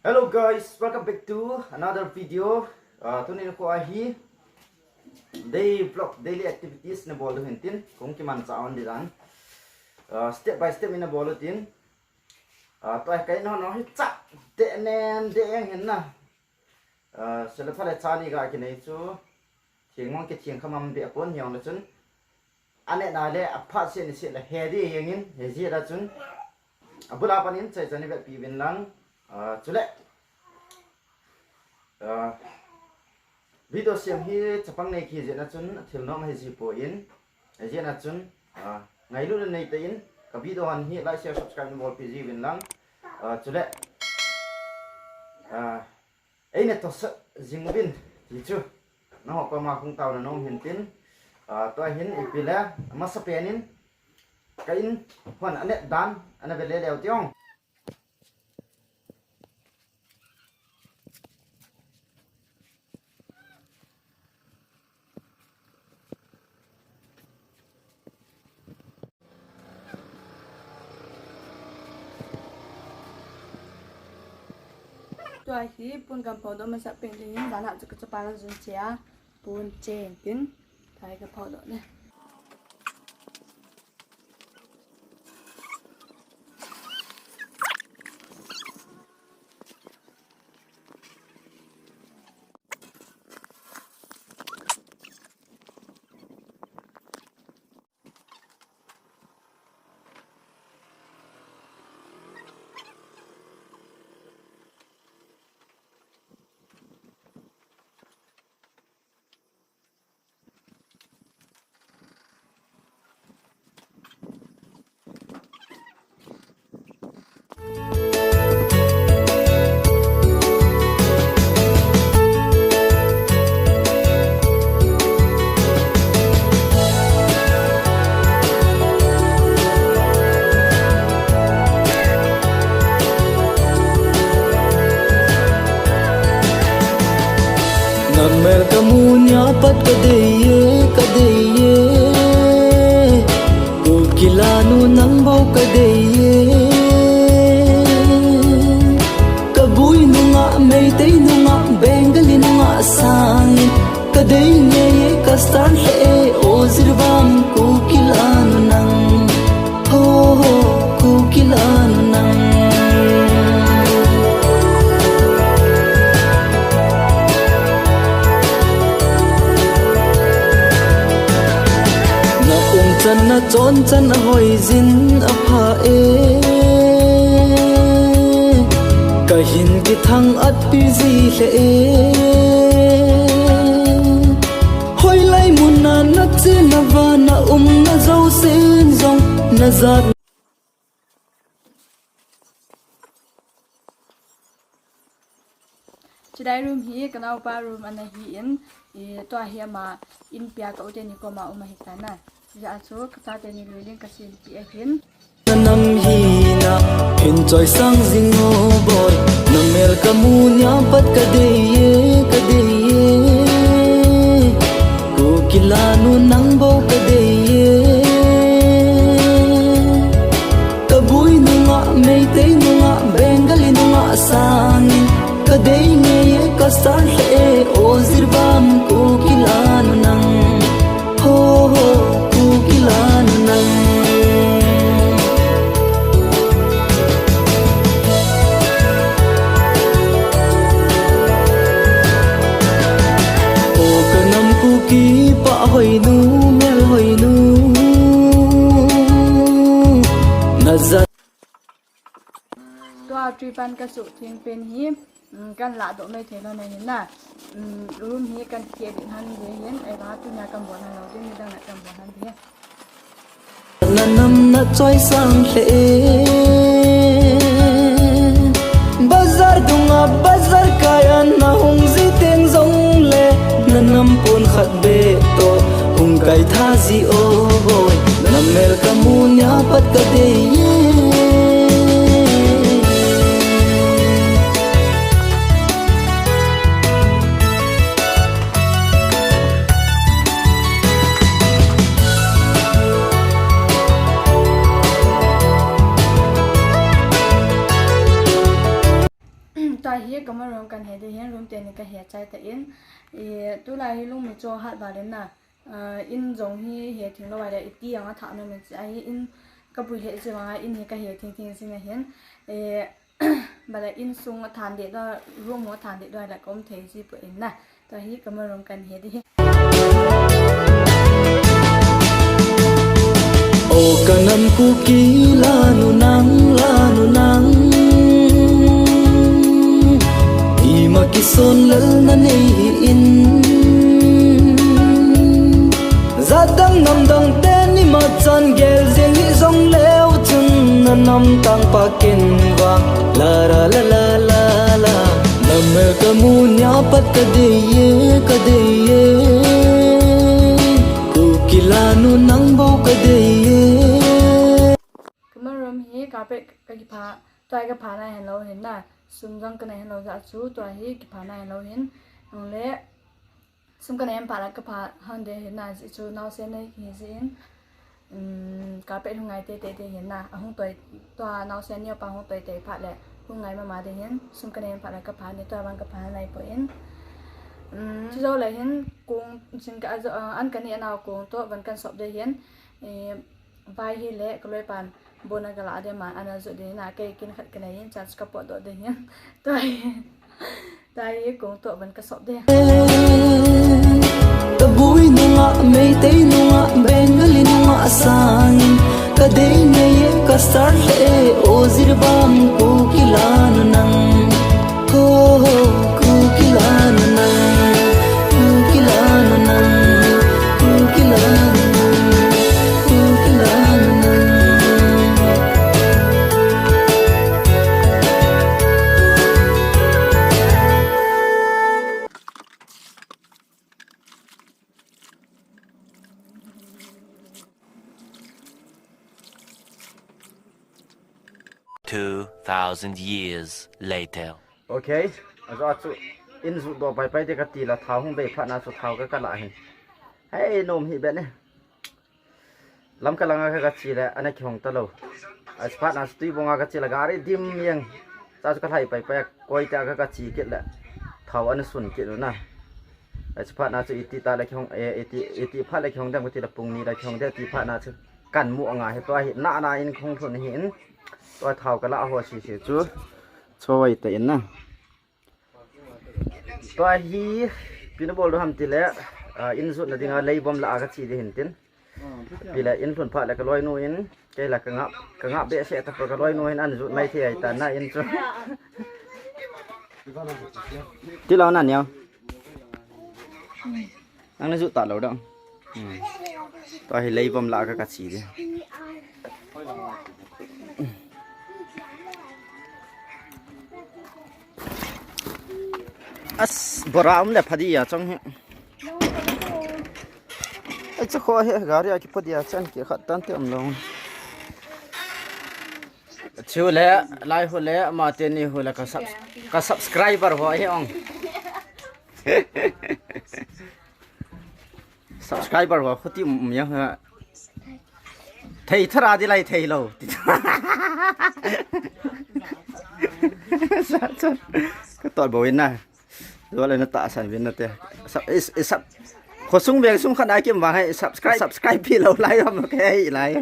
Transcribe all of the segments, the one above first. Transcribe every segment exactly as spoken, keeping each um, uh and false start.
Hello guys, welcome back to another video. Uh, tuni nikho a hi day vlog, daily activities nabol diu hintin, kong kimanchah un didan. Uh, step by step in nabol utin. Uh, tua hi ka in hon hi chah deh nen deh jeng hin na. Uh, sele phale chani ga kinei chu. Thing mong kithing khamam be pon hiong le chun. Ane na le aphat se ni se le he di jeng in, he ji da chun. Abula panin chai chani be pi vin lang. Uh, chule. Ah, video siam hi chapang nei kiji na chun thil nom hi ji poi in, ajia na chun, ah, ngailu na nei te in, ka video hon hi like, share, subscribe na bol pi ji vin lang. Ah, chule, ah, ei na tosa jing vin, ji chu. Na ho ko ma kung tau na nom hintin, ah, tua hin ipi le, masa penin, ka in hon anet dan, ana ve le leu tiong. Tua hi pon kan phodoh masat pen ding in, dan a chu ka chapa na jun che a, pon che tin, tua hi ka phodoh le. Namel kamu nia pat kadei e, kadei e. Kukila nu nang bou kadei e. Kabui nunga, Meitei nunga, Bengali nunga sangin kadei ngei e, ka star hle e, o Jiribam Kukila nu nang. Ho, ho, Kukila nu nang. Na umchan na chonchan ahoijin apha e. Kahin kithang-at pi ji hle e. Hoilai muna na che na va na umna jousen jong na jat. Chidai room hi kanaopa room ana hi in, i, tua hi ama in pia ka u teni koma um ahi tan a. Hijeh a chu ka chate ni lui ling ka sin ti ahin. Na nam hina, hin choi sang jing o boi. Namel kamu nia pat kadei e, kadei e. Kukila nu nang bou kadei e. Kabui nunga, Meitei nunga, Bengali nunga sangin kadei ngei e, ka star hle e, o Jiribam Kukila nu nang. Ho, ho, Kukila nu nang. O ka nam Kuki pa hoinu, mel hoinu. Na jat. Tua tui pan ka suh theng pen hi, um, kan lahdoh mai thei lou na hin na. Um, room hi kan khe ding han ve hin, ahivang tunia kan bol han lou ding, nidang na kan bol han ve. Na nam na choi sang hle e. Bazar dunga bazar kai a na hung ji teng jongle, na nam pon khat beh toh hung kai tha ji o boi. Namel kamu nia pat kadei e. Tua hi ka room kan he ding hin, room teni ka he chai tan. I, tulai hi lungmi chu hat val in na. Ah, in jong hi he thei lou vai le, iti ang a thah nom in chi ahi in ka pui le chi vang a in hi ka he thei thei chi na hin. Eh, bala in sung a than de do, room ho than de do la kom thei chi pu in na. Tua hi ka room kan he ding hin. O ka nam Kuki lanu nang, lanu nang. Ima kison lel na nei hi in. Jat dang nam dang teni ma chan gel jeng hi jong leu chun na nam tang pa ken va. La ra la la la la. Namel ka mu nia pat ka dei e, ka dei e. Kuki lanu nang bou ka dei e. Ka room hi carpet ka kipha, tua hi ka pha na hin lou hin na. Sum jong ka nei hin lou jeh chu, tua hi kipha na hin lou hin. Nung le, sum ka nei hin pha la ka pha hon ding hin na, jeh chu naosen nei hi jeh in. Um, carpet hung ngai teitei ding hin na, ahung toi, tua naosen neo pa hung toi tei phat le, hung ngai mama ding hin, sum ka nei hin pha la ka pha ni, tua vang ka pha nai poi. Um, chi jou le hin, kong, jing ka, ah, an ka ni a nao kong toh, van kan sop ding hin, eh, vai hi le, ka loi pan, bon a ka la ding ma, ana jot ding na, kei kin khat ka nei hin, chance ka pot doh ding hin, tua hi. Tua hi kong toh van ka sop ding. Ka bui nunga, Meitei nunga, Bengali nunga sangin ka dei nei e, ka star le e, o Jiribam Kuki lanu nang. Ho, ho, Kuki lanu nang, Kuki lanu nang, Kuki lanu nang, Kuki lanu nang. Two thousand years later. Okay, ajo chu in jot doh pai pai te ka ti la, thao hung bei phat na chu thao ka ka la hin. Hei, nom hi be ne. Lamka langa ka, ka che le, ana kihong talou. Ahi phat na chu Tuibong a ka che le, gari dim jeng. Cha chu ka lhai pai pai, koi te a ka, ka che kit le. Thao ana sun kit u na. Ahi phat na chu iti ta le kihong, eh, iti, iti phat le kihong dem ka ti le, pung ni le kihong dem ti phat na chu. Kan mu anga hi tua hi, na na in kihong lhun hi in. Tua thao ka la ho si si chu. Choi ta in na. Tua hi, ipi na bol diu ham ti le, ah, in jot na dinga leibom la a ka che ding hin tin. Ipi le in lhun phat le ka loinu in, kei la ka ngap, ka ngap behseh ta poi ka loinu in an jot mai thei ahi ta na in chu. Ti lo na neo. Nang na jot ta lo dong. Hmm. Tua hi leibom la ka ka che ding. As, bora um le pha di a chong hi. Ai, chu kho hi gari a kipha di a chan ki khat tan te um lo. Chu le, lai hu le, ama teni hu le ka sub-, ka subscriber ho hi ong. Subscriber ho khuti um, um ya ha. Thei thara di lai thei lo. Sa, sa. Ka to bo in na. Lo le na tahsan vin na te. Sub-, is, is sub-, khosung veng sung khat a kim vang hai subscribe, subscribe pi lo lai ham kei lai.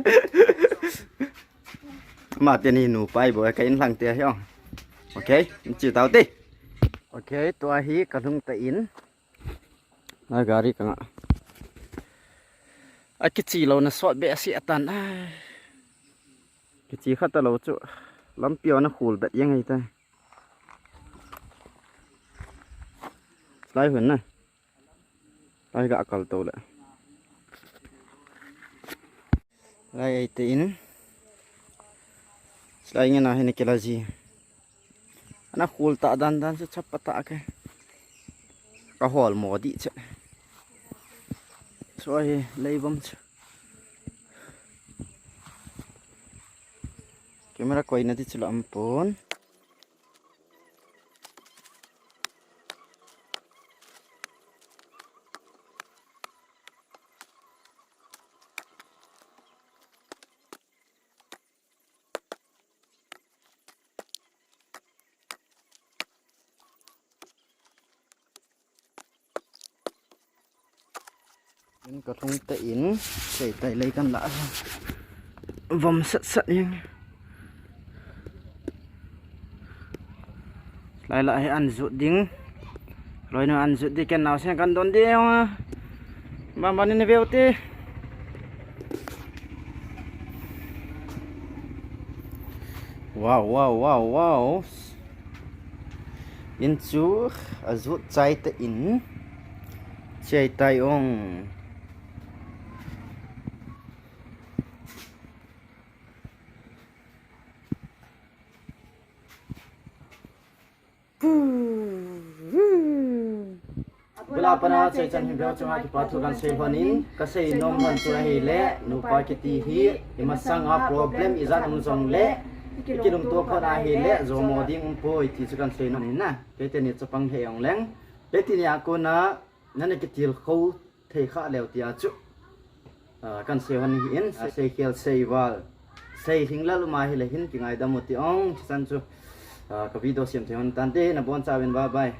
Ama teni nu pai bo ka in lang te hi ong. Okay, in chi tau te. Okay, tua hi ka lhung ta in. A gari ka nga. A kiche lou na sot behseh atan a. Kiche kha talou chu. Lampi a na khul bet jeng ahi ta. Lai hun na. Lai ga kal to le. Lai ei te in. Lai nge na hin kila ji. Ana khul ta dan dan chu chapa ta ke. Ka hol mo di che. So hi leibom chu. Camera koi na di chu lam pon. Ken ka lhung te in, sei tai lei kan la. Vom sat sat ing. Lai la hi an jut ding. Loi nu an jut ding ken nau sen kan don ding. Ban ban in veu te. Wow, wow, wow, wow. In chu a jut chai te in. Chai tai ong. Bula pana chai chan hi bel chunga kipa thu kan sei hon in, ka sei nom hon chu ahile, nupa kiti hi, i masanga problem i jan um jong le, i kilungto phot ahile, jomo ding um poi ti chu kan sei nom in na. Kei teni chapang he ong leng. Kei teni a kona, nana kitilkhou thei kha leu tia chu. Ah, kan sei hon hi in, ah, sei khel sei val. Sei hing lal uma hile hin kingaidam u ti ong, chichan chu. Ah, ka video siam thei hon tante, na bon chauvin bye bye.